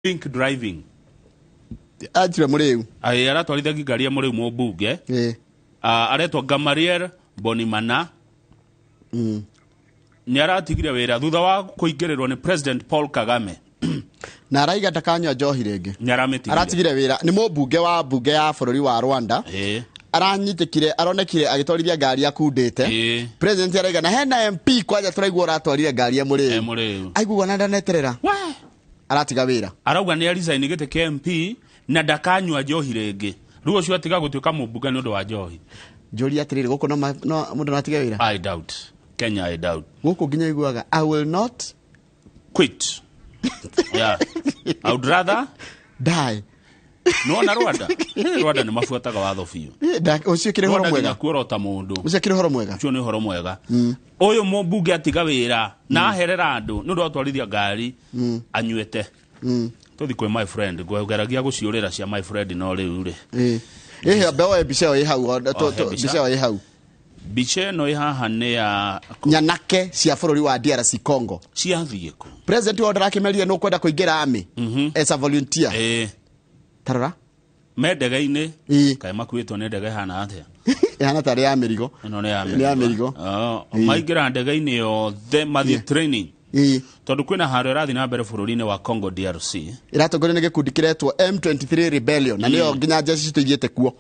Drink driving. Anjire mũrĩu. Aĩ, aratwarithagia ngari ya mũrĩu mũmbunge. Aretwo Gamariel Bonimana. Nĩ aratigire wĩra thutha wa kũingĩrĩrwo nĩ President Paul Kagame. Na araiga ndakanyua njohi rĩngĩ. Nĩ aramĩtigire. Aratigire wĩra nĩ mũmbunge wa mbunge ya bũrũri wa Rwanda. Aranyitĩkire, aronekire agĩtwarithia ngari akundĩte. President araiga na hena MP kwanja tũraigua ũratwarire ngari ya mũrĩu. E mũrĩu. Aigua na ndaneterera. We. Aratiga wĩra. Arauga nĩ resign gĩtĩ kĩa MP na ndakanyua njohi rĩngĩ. Rĩu ũcio atiga gũtuĩka mũmbunge nĩ ũndũ wa njohi. Njũria atĩrĩrĩ, gũkũ no mũndũ no atige wĩra? I doubt. Kenya, I doubt. Gũkũ nginya iguaga I will not quit. Yeah. I would rather die. No na Rwanda. Rwanda nĩ mabuataga watho biũ. Ũcio kĩrĩ ũhoro Rwanda mwega. nginya kuorota mũndũ. Ũcio kĩrĩ ũhoro mwega. Ũcio nĩ ũhoro mwega. Ũyũ mũmbunge atiga wĩra na aherera andũ nĩ ũndũ wa gũtwarithia ngari anyuĩte. Tũthi kwĩ my friend, ngwegeragia gũciũrĩra cia my friend no rĩu rĩ. Ĩhĩ, mbe oe mbica ĩyo ĩ hau, Ohe mbica. mbica ĩyo ĩ hau. Mbica ĩno ĩ haha nĩ ya nyanake cia bũrũri wa DRC Congo. Ciathiĩ kũ? President wao ndarakĩmerire nĩ ũkwenda kũingĩra army as a volunteer. Tarora. Me ndege-inĩ. Kaĩ makuĩtwo nĩ ndege ĩhana atĩa? Ĩhana tarĩ ya mĩrigo. Ĩno nĩ ya Nĩ ya mĩrigo. Maingĩra ndege-inĩ yothe mathiĩ training. Tondũ kwĩna haro ĩrathiĩ na mbere bũrũri-inĩ wa Congo DRC. Ĩratongorio nĩ gĩkundi kĩretwo M23 Rebellion na nĩyo nginya jeshi citũ ithiĩte kuo.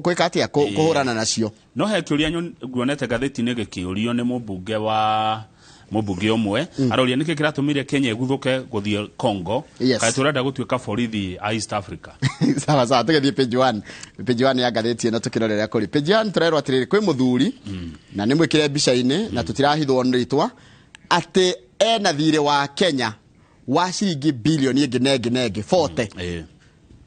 Gwĩka atĩa? Kũhũrana nacio. No he kĩũria nguonete ngathĩti-inĩ gĩkĩũrio nĩ mũmbunge wa mũmbunge ũmwe. Aroria nĩkĩ kĩratũmire Kenya ĩguthũke gũthiĩ Congo. Kaĩ tũrenda gũtuĩka borithi a East Africa. Sawa sawa, tũgĩthiĩ page 1. Page 1 ya ngathĩti ĩno tũkĩrorera kũrĩ. Page 1 tũrerwo atĩrĩrĩ, kwĩ mũthuri na nĩ mwĩkĩre mbica-inĩ na tũtirahithwo rĩtwa atĩ ena thirĩ wa Kenya wa ciringi bilioni ĩngĩ na ĩngĩ na ĩngĩ 40.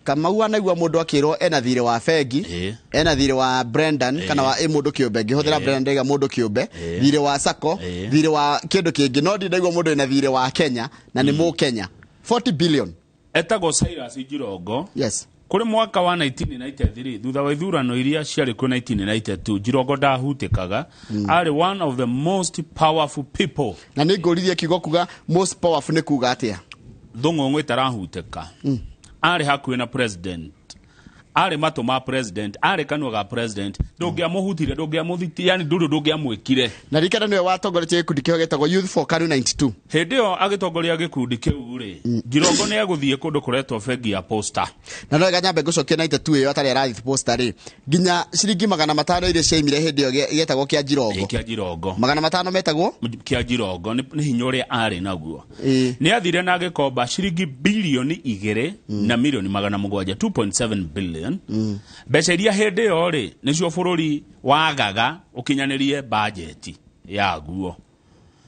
Kamau anaigua mũndũ akĩrwo ena thirĩ wa bengi, ena thirĩ wa Brendan kana wa mũndũ kĩũmbe, ngĩhũthĩra Brendan ndaiga mũndũ kĩũmbe, thirĩ wa Sacco, thirĩ wa kĩndũ kĩngĩ, no ndinaigua mũndũ ena thirĩ wa Kenya na nĩ Mũkenya. 40 billion. Etagwo Cyrus Jirongo. Yes. Kũrĩ mwaka wa 1993 thutha wa ithurano iria ciarĩ kuo 1992, Jirongo ndahutĩkaga. Arĩ one of the most powerful people. Na nĩ ngũririe kiugo kuga most powerful nĩ kuga atĩa? Thũng'ũng'ũ ĩtarahutĩka. Arĩ hakuhĩ na president. Arĩ matũ ma president, arĩ kanua ga president. Ndũngĩamũhutirie, ndũngĩamũthitie, yani ndũrĩ ndũngĩamwĩkire. Na ririkana nĩwe watongoretie gĩkundi kĩo gĩtagwo Youth for KANU 92. Hĩndĩ ĩyo agĩtongoria gĩkundi kĩu rĩ, Jirongo nĩ egũthiĩ kũndũ kũretwo bengi ya Posta. Na no nyambe ngũcokia 92 ĩyo atarĩ arathiĩ Posta rĩ, nginya ciringi 500 iria ciaimire hĩndĩ ĩyo gĩetagwo kĩa Jirongo. Ĩ, kĩa Jirongo. 500 metagwo? Kĩa Jirongo nĩ hinya ũrĩa arĩ naguo. Nĩ athire na agĩkomba ciringi bilioni igĩrĩ na milioni magana mũgwanja, 2.7 billion. Mbeca iria hĩndĩ ĩyo rĩ, nĩcio bũrũri wagaga ũkinyanĩrie bajeti yaguo.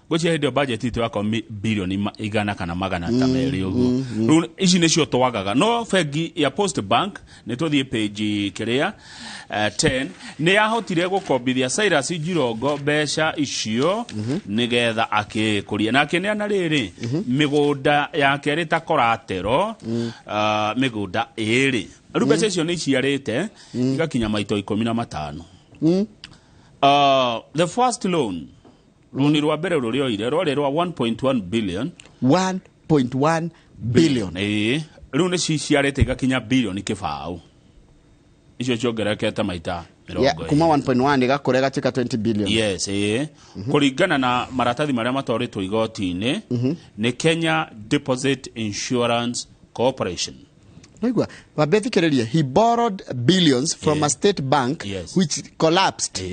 Ngwĩciria hĩndĩ ĩyo bajeti itũ yakorwo bilioni igana kana magana ta merĩ ũguo. Rĩu ici nĩcio twagaga. No bengi ya Post Bank, nĩ tũthiĩ page kĩrĩa, 10, nĩ yahotire gũkombithia Cyrus Jirongo mbeca icio nĩgetha akĩkũrie. Na akĩneana rĩrĩ, mĩgũnda yake ĩrĩ ta collateral, mĩgũnda ĩrĩ. Rĩu mbeca icio nĩ iciarĩte, igakinya maito ikũmi na matano. The first loan, rũni rwa mbere rũrĩa oire rwarĩ rwa 1.1 billion. 1.1 billion. Ĩĩ. Rĩu nĩ ciciarĩte igakinya bilioni kĩbaũ. Icio ciongererekete maita mĩrongo Yeah, ĩrĩ. kuma 1.1 ĩgakũra ĩgatuĩka 20 billion. Yes, ĩĩ. Kũringana na maratathi marĩa matwarĩtwo igoti-inĩ, nĩ Kenya Deposit Insurance Corporation. Naigua, wambe thikĩrĩrie, he borrowed billions from a state bank which collapsed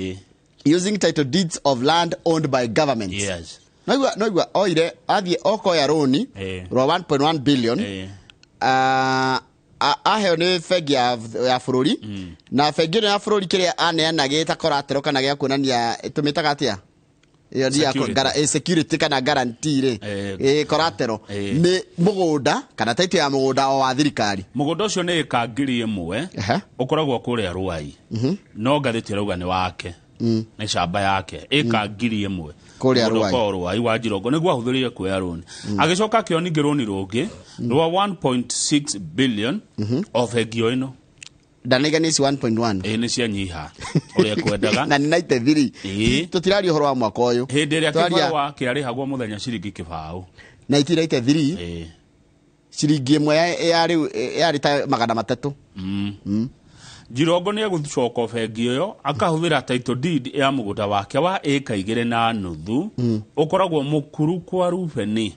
using title deeds of land owned by government. Naigua, naigua, oire, athiĩ okoya rũni rwa 1.1 billion, aheo nĩ bengi ya bũrũri, na bengi ĩno ya bũrũri kĩrĩa aneana gĩta collateral kana gĩa kuonania, tũmĩtaga atĩa? Ĩyo nĩ ya Security. security kana guarantee rĩ. Collateral. Nĩ mũgũnda kana title ya mũgũnda o wa thirikari. Mũgũnda ũcio nĩ ĩka ngiri ĩmwe, ũkoragwo kũrĩa Ruai. No ngathĩti ĩrauga nĩ wake. Nĩ camba yake. Ĩka ngiri ĩmwe. Kũrĩa Mũgũnda Ruai. ũkoragwo Ruai wa Jirongo. Nĩguo ahũthĩrire kuoya rũni. Agĩcoka akĩoya ningĩ rũni rũngĩ rwa 1.6 billion o bengi o ĩno. Ndanaigania ici 1.1. Ĩĩ, nĩ cianyiha ũrĩa kwendaga. Na nĩ 93. Tũtiraria ũhoro wa mwaka ũyũ. Hĩndĩ ĩrĩa Tũraria kĩbarũa kĩarĩhagwo mũthenya ciringi kĩbaũ. 1993. Ciringi ĩmwe ya rĩu yarĩ ta 300. Jirongo nĩ egũcoka bengi ĩyo akahũthĩra title deed ya mũgũnda wake wa ĩka 2.5 ũkoragwo mũkuru kwa Rubeni.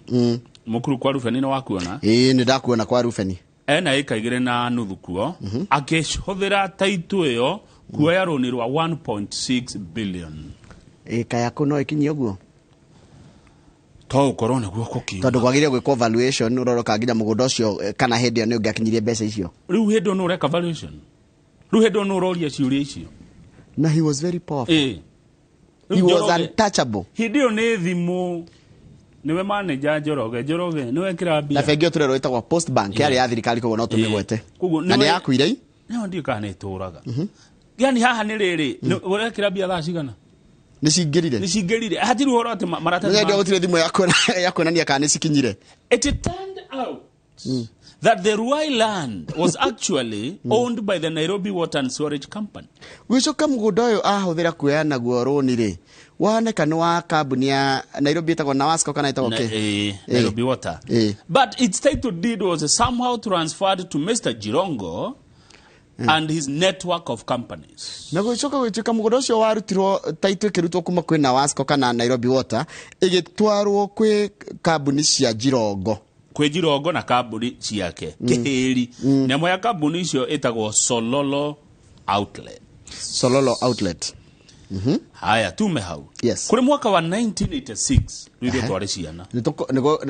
Mũkuru kwa Rubeni nĩ wakuona? Ĩĩ, nĩ ndakuona kwa Rubeni. Ena ĩka 2.5 kuo, akĩhũthĩra title ĩyo kuoya rũni rwa 1.6 billion. Ĩka yaku no ĩkinyie ũguo? To ũkorwo nĩguo kũkiuma. Tondũ kwagĩrĩire gwĩkwo valuation ũroroka nginya mũgũnda ũcio, kana hĩndĩ ĩyo nĩ ũngĩakinyirie mbeca icio. Rĩu hĩndĩ ĩyo nĩ ũreka valuation? Rĩu hĩndĩ ĩyo nĩ ũroria ciũria icio? Na he was very powerful. Ĩĩ. He was untouchable. Hĩndĩ ĩyo nĩ thimũ. Nĩwe manager Njoroge, Njoroge nĩwe kĩrambia. Na bengi ĩyo tũrerwo ĩtagwo Post Bank, yarĩ ya thirikari, koguo no tũmĩgwete. Koguo Na nĩ yakuire i? No ndiũĩ kana nĩ ĩtũraga. Yani haha nĩ rĩrĩ, ũrekĩra mbia thaa cigana? Nĩ cingĩrire. Nĩ cingĩrire. Hatirĩ ũhoro atĩ maratathi Nĩ gũtirĩ thimũ ya kuonania kana nĩ cikinyire. It turned out that the Ruai land was actually owned by the Nairobi Water and Sewerage Company. Gũcoka mũgũnda ũyũ ahũthĩra kuoya naguo rũni rĩ, woneka nĩ wa kambuni ya Nairobi ĩtagwo Nawasco kana ĩtagwo kĩ? Nairobi Water. But its title deed was somehow transferred to Mr. Jirongo and his network of companies. Na gũcoka gũtuĩka mũgũnda ũcio warutirwo title ĩkĩrutwo kuma kwĩ Nawasco kana Nairobi Water ĩgĩtwarwo kwĩ kambuni cia Jirongo. Kwĩ Jirongo na kambuni ciake kĩhĩri. Na ĩmwe ya kambuni icio ĩtagwo Sololo Outlet. Sololo Outlet. Haya, tume hau. Yes. Kũrĩ mwaka wa 1986 rĩu ithuĩ twarĩ ciana.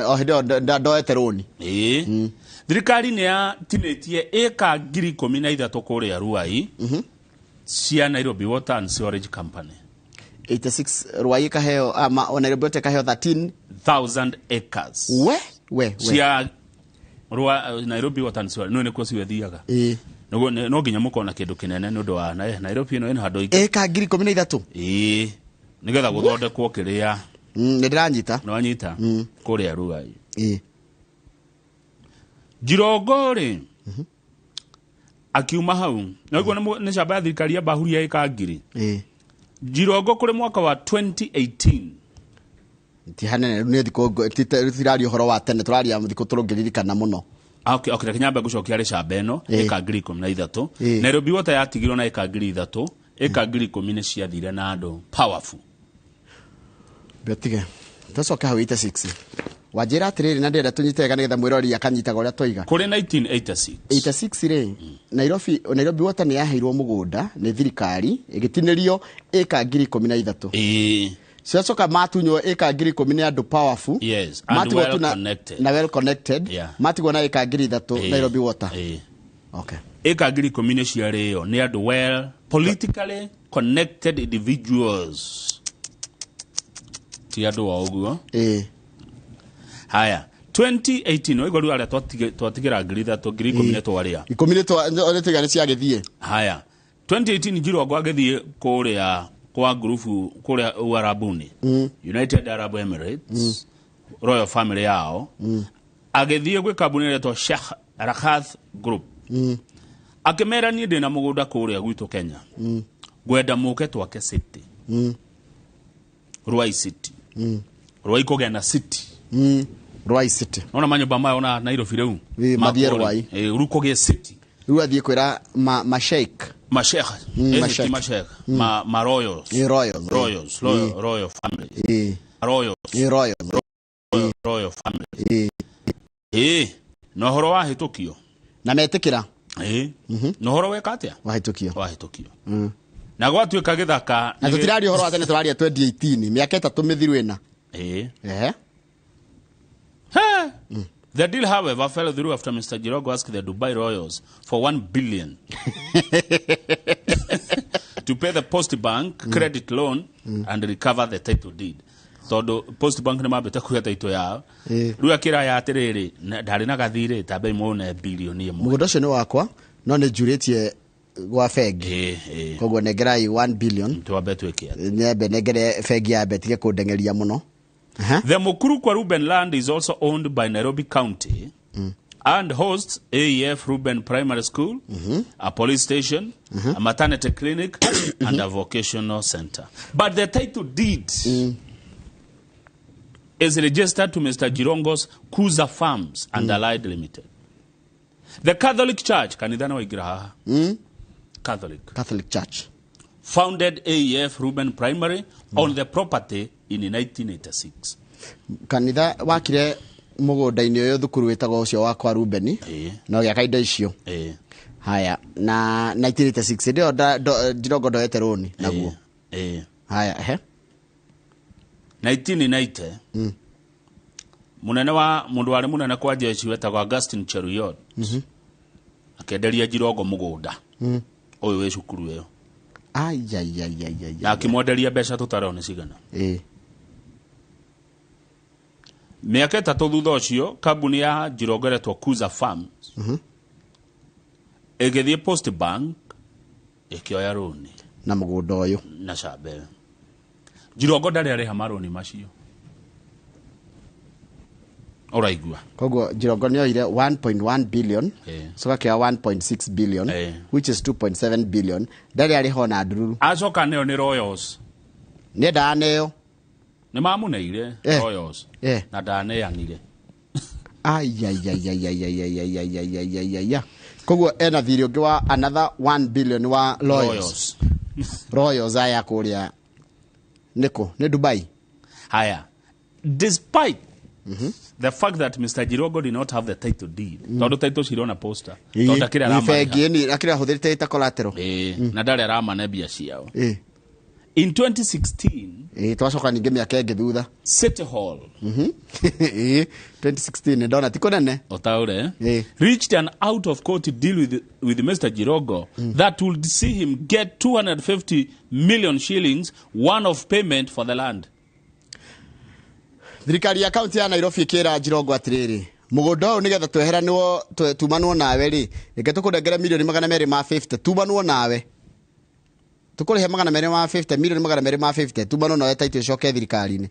O hĩndĩ ĩyo ndoete rũni. Ĩĩ. Thirikari nĩ yatinĩtie ĩka 13,000 kũrĩa Ruai cia Nairobi Water and Sewerage Company. 86 Ruai ĩkaheo, Nairobi Water ĩkaheo 13,000 acres. We, we, we. Cia Nairobi Water and Sewerage. No nĩkuo ciwethiaga. Ĩĩ. Nĩguo, no nginya mũkorwo na kĩndũ kĩnene nĩ ũndũ wa Nairobi ĩno ĩna handũ aingĩ. Ĩka 13,000. Ĩĩ. Nĩgetha gũthondekwo kĩrĩa. Nĩ ndĩranyita. Nĩ wanyita? Kũrĩa Ruai. Ĩĩ. Jirongo rĩ, akiuma hau. Na ũguo nĩ camba ya thirikari ya Bahuria ĩka ngiri. Ĩĩ. Jirongo kũrĩ mwaka wa 2018. Ti hanene, rĩu nĩ thikũ ti tiraria ũhoro wa tene, tũraria thikũ tũrũngĩririkana mũno. Okay, okay, reke nyambe ngũcokia harĩ camba ĩno, ĩka 13,000. Ĩĩ. Nairobi Water yatigirwo na ĩka 3,000, ĩka 10,000 nĩ ciathire na andũ powerful. Mbetige. Tũcoke hau 86. Wanjĩra atĩrĩrĩ, na ndĩrenda tũnyite wega nĩgetha mwĩrori akanyitaga ũrĩa twoiga. Kũrĩ 1986. 86 rĩ, Nairobi Water nĩ yaheirwo mũgũnda nĩ thirikari, ĩgĩtinĩrio ĩka 13,000. Ĩĩ. Ciacoka matunywo ĩka 10,000 nĩ andũ powerful. Yes, and Matigwo well tu connected. na well connected. Yeah. Matigwo na ĩka 3,000 Ĩĩ. Nairobi Water. Ĩĩ. Okay. Ĩka 10,000 nĩ ciarĩo nĩ andũ well politically connected individuals. Ti andũ o ũguo. Ĩĩ. Haya, 2018 waigua rĩu arĩa twatigĩra 3,000, 10,000 nĩ twarĩa. Ikũmi nĩ nĩ tũiga nĩ ciagĩthiĩ. Haya, 2018 Jirongo agĩthiĩ kũrĩa kwa ngurubu kũrĩa Uarabuni, United Arab Emirates, Royal Family yao, agĩthiĩ gwĩ kambuni ĩretwo Sheikh Rakhath Group. Akĩmera niĩ ndĩna mũgũnda kũrĩa gwitũ Kenya. Ngwenda mũke twake city. Ruai City. Ruai kũgĩa na city. Ruai City. Nona manyũmba maya ona Nairobi rĩu. Ĩĩ, mathiĩ Makũrĩa. Ruai. Ĩĩ, rĩu kũgĩe city. Rĩu athiĩ kwĩra ma sheikh. Masheikh. Masheikh. Ti masheikh. Ma royals. Ĩĩ, royals. Royals, royal, royal family. Ĩĩ. Royals. Ĩĩ, royals. Royal family. Ĩĩ. Ĩĩ, na ũhoro wahĩtũkio. Na metĩkĩra. Ĩĩ. Na ũhoro weka atĩa? Wahĩtũkio. Wahĩtũkio. Na gwatuĩka gĩthaka Na nĩ- tũtiraria ũhoro wa tene, tũraria 2018, mĩaka 3 mĩthiru ĩna. Ĩĩ. Ehe. He. The deal, however, fell through after Mr. Jirongo asked the Dubai Royals for 1 billion to pay the Post Bank credit loan and recover the title deed. Tondũ Post Bank nĩ mambĩte kuoya title yao. Rĩu akĩraya atĩrĩrĩ, ndarĩ na gathirĩ, tambe muone bilioni ĩmwe. Mũgũnda ũcio nĩ wakwa, no nĩ njurĩtie gwa bengi. Ĩĩ. Koguo nengerai 1 billion. Twambe twĩke atĩa? Nyembe nengere bengi yambe tige kũndengeria mũno. Aha. The Mukuru kwa Ruben land is also owned by Nairobi County and hosts AEF Ruben Primary School, a police station, a maternity clinic, and a vocational center. But the title deed Is registered to Mr. Jirongo's Kuza Farms and Allied Limited. The Catholic Church, kanitha nĩ waingĩra haha. Catholic. Catholic Church. Founded AEF Ruben Primary on the property in 1986. Kanitha wakire mũgũnda-inĩ ũyũ thukuru wĩtagwo ũcio wa kwa Rubeni. Na ũgĩaka indo icio. Haya, na 1986 hĩndĩ ĩyo Jirongo ndoete rũni naguo. Haya, ehe. 1990 munene wa mundu warĩ munene kwa jeshi wetagwo Augustine Cheruiyot akenderia Jirongo mũgũnda ũyũ wĩ cukuru ĩyo. Ai, ai, ai, ai, ai, na ai. akĩmwenderia mbeca tũtareo nĩ cigana. Mĩaka 3 thutha ũcio, kambuni ya Jirongo ĩretwo Kuza Farms ĩgĩthiĩ Post Bank ĩkĩoya rũni na mũgũnda ũyũ na Shabel. Jirongo ndarĩ arĩha marũni macio. Ũraigua? Koguo Jirongo nĩ oire 1.1 billion, coka kĩa 1.6 billion, which is 2.7 billion, ndarĩ arĩha ona ndururu. Acoka neo nĩ Royals. Nĩ endaga neo. Nĩ mamũneire Royals. Na ndaneanire. Ai, ai, ai, ai, ai, ai, ai, ai, ai, ai, ai, ai, ai, ai. Koguo ena thirĩ ũngĩ wa another 1 billion wa Royals. Royals. Royals aya kũrĩa nĩkũ? Nĩ Dubai. Haya. Despite the fact that Mr. Jirongo did not have the title deed, tondũ title cirona poster, tondũ akĩrĩ Nĩ aramarĩha. bengi ĩni akĩrĩ ahũthĩrĩte ĩta collateral. Na ndarĩ aramane mbia ciao. In 2016, Twacoka ningĩ mĩaka ĩngĩ thutha. City Hall, 2016 ndona ti kũnene. Otaure, reached an out of court deal with Mr. Jirongo that would see him get 250 million shillings one off payment for the land. Thirikari ya kaunti ya Nairobi ĩkĩra Jirongo atĩrĩrĩ, mũgũnda ũyũ nĩgetha tweheranwo, tumanwo nawe rĩ, reke tũkũnengere mirioni magana merĩ ma 50, tumanwo nawe. Tũkũrĩhe magana merĩ ma 50, mirioni magana merĩ ma 50, tumanwo nawe title ĩcoke thirikari-inĩ.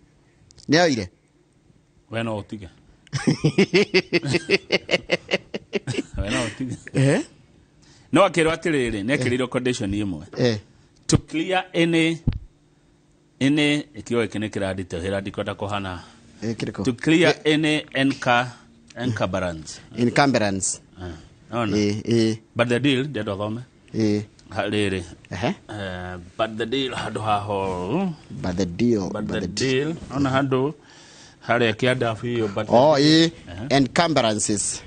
Nĩ oire? We no ũtige. We no ũtige. No akĩrwo atĩrĩrĩ, nĩ ekĩrĩirwo condition ĩmwe. To clear any kĩo gĩkĩ nĩ kĩranditũhĩra, ndikwenda kũhana. Kĩrĩkũ? To clear any encumbrance. Encumbrance. Ona. But the deal, ndenda ũthome. Ha, rĩrĩ. But the deal handũ haho. But the deal, But but the the deal. Ona handũ harĩa kĩanda biũ, but the Oh, deal. Encumbrances.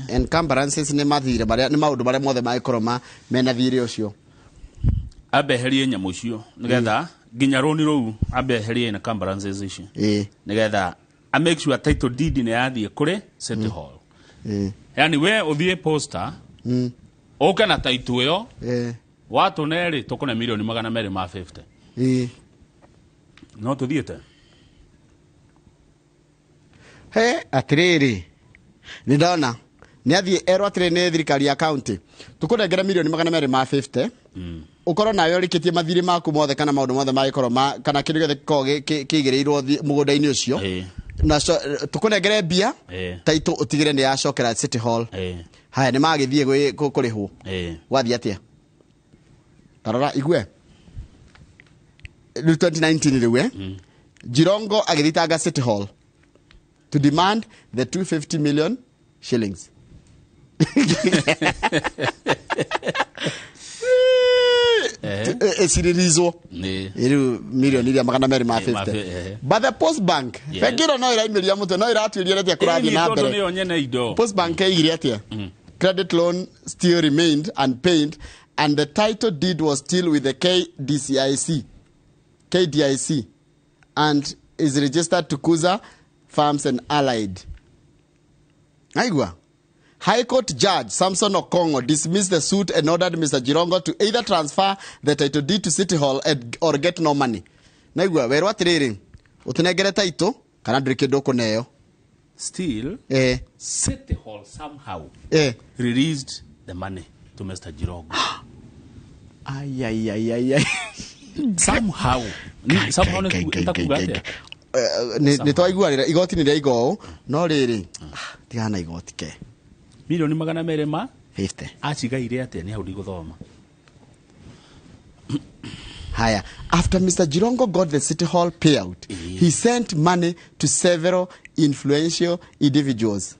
Encumbrances nĩ mathirĩ marĩa, nĩ maũndũ marĩa mothe mangĩkorwo mena thirĩ ũcio. Ambe eherie nyamũ icio nĩgetha nginya rũni rũu ambe eherie encumbrances icio. Nĩgetha a make sure title deed nĩ yathiĩ kũrĩ City Hall. Yani we ũthiĩ posta, ũke na title ĩyo, watũne rĩ, tũkũne mirioni magana merĩ ma 50. No tũthiĩte? He, atĩrĩrĩ, nĩ ndona nĩ athiĩ erwo atĩrĩ nĩ thirikari ya county, tũkũnengera mirioni magana merĩ ma 50, ũkorwo nawe ũrĩkĩtie mathirĩ maku mothe kana maũndũ mothe mangĩkorwo kana kĩndũ gĩothe gĩkoragwo kĩigĩrĩirwo mũgũnda-inĩ ũcio. Na tũkũnengere mbia, title ũtigĩre nĩ yacokera City Hall. Haya, nĩ magĩthiĩ kũrĩhwo. Gwathiĩ atĩa? Tarora, igue. Rĩu 2019 rĩu, Jirongo agĩthitanga City Hall to demand the 250 million shillings. Ĩcirĩrizwo. Rĩu mirioni iria magana merĩ ma Ma 50. fi-. But the Post Bank, bengi ĩno no ĩraimĩria mũtwe, no ĩratuĩria atĩa kũrathiĩ Ĩni, na tondũ mbere. nĩyo nyene indo. Post Bank ĩigire atĩa? Credit loan still remained unpaid and the title deed was still with the KDCIC, KDIC and is registered to Kuza Farms and Allied. Aigua. High Court Judge Samson Okongo dismissed the suit and ordered Mr. Jirongo to either transfer the title deed to City Hall or get no money. Naigua, werwo atiriri, utunengere title kana nduri kindu ukuneo. Still, City Hall somehow released the money to Mr. Jirongo. Ai, ai, ai, ai, ai. Somehow. Ni, somehow Kai, ni kai, kai, nitakuga kai, atia? kai. Nĩ twaiguanĩra igoti nĩ rĩa igo no rĩrĩ, tigana na igoti ke Milioni magana merĩ ma 50. Acigaire atĩa? Nĩ hau ndigũthoma. Haya, after Mr. Jirongo got the City Hall payout, He sent money to several influential individuals.